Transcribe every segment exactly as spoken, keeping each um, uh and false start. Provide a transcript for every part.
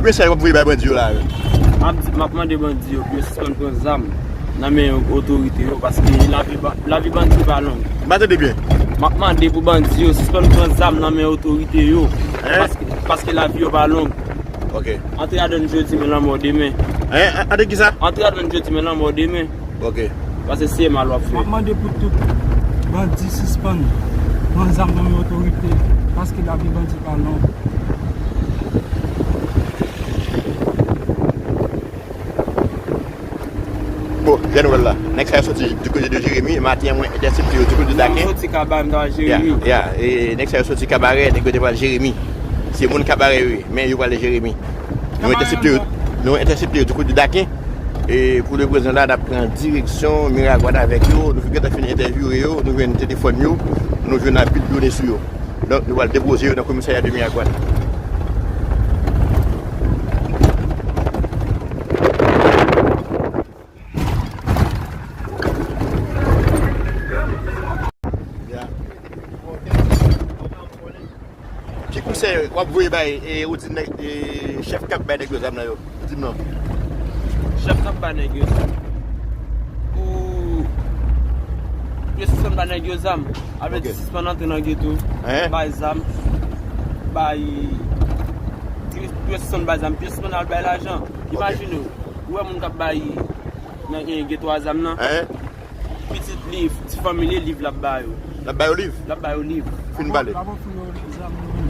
Mesaj w ap voye bay bandi yo la menm? M ap di, m ap mande bandi yo pou yo sispann pran zam nan men otorite yo, paske lavi ba-, lavi bandi pa long. M pa tande byen. M ap mande pou bandi yo sispann pran zam nan men otorite yo. Hein? Paske, paske lavi yo pa long. Ok. Antre adan jodi, men lanmò demen. Hein? Antre kisa? Antre adan jodi, men lanmò demen. Ok. Paske se mal w ap fè. M ap mande pou tout bandi sispann pran zam nan men otorite, paske lavi bandi pa long. Bon, jan nou wè l la. Nèg sa yo soti du côté de Jérémie. Maten an, mwen entèsepte yo du côté de Daken. Mwen soti Kabarè, m t al Jeremi. Ya, ya. E nèg sa yo soti Kabarè, nèg yo te pral Jeremi. Se moun Kabarè yo ye, men yo prale Jeremi. Nou entèsepte yo, nou entèsepte yo du côté de Daken. E pou le prezan la, n ap pran direksyon Miragwàn avèk yo. Nou gentan fin entèvyouwe yo, nou jwenn telefòn yo, nou jwenn anpil done sou yo. Donk, nou pral depoze yo nan komisarya de Miragwàn. Ya. Ki konsèy w ap voye bay, e, ou di nèg, e, chèf k ap bay nèg yo zam nan yo? Di m non. Chèf k ap bay nèg yo zam. Pou yo sispann bay nèg yo zam. Avè di sispann antre nan geto. Hein? Bay zam. Bay. Pou yo sispann bay zam. Pou yo sispann al bay lajan. Ok. Imajine w. Ou wè moun k ap bay nan, e, geto a zam nan? Hein? Pitit li, ti fanmi li, liv l ap ba yo. L ap ba yo liv? L ap ba yo liv. Fin pale.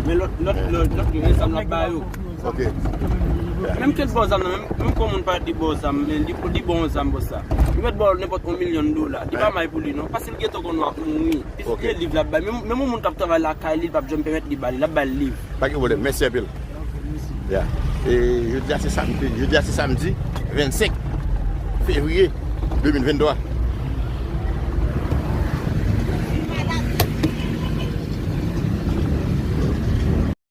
Men lòt, lòt, lòt, lòt yo gen zam l ap ba yo. Ok. Menm ke l ba w zam nan, menm, menm kon moun pa di ba w zam, men li, li ba w zam pou sa. Li mèt ba w nenpòt yon milyon dola. Li pa may pou li non. Paske l gentan konn w ap mouri. Pitit li, liv l ap ba. Menm, menm yon moun k ap travay lakay li, li p ap janm pèmèt li ba li. L ap ba l liv. Pa gen pwoblèm. Mèsi anpil. Ya. E jodi a se samdi, jodi a se samdi vennsenk fevriye de mil venntwa.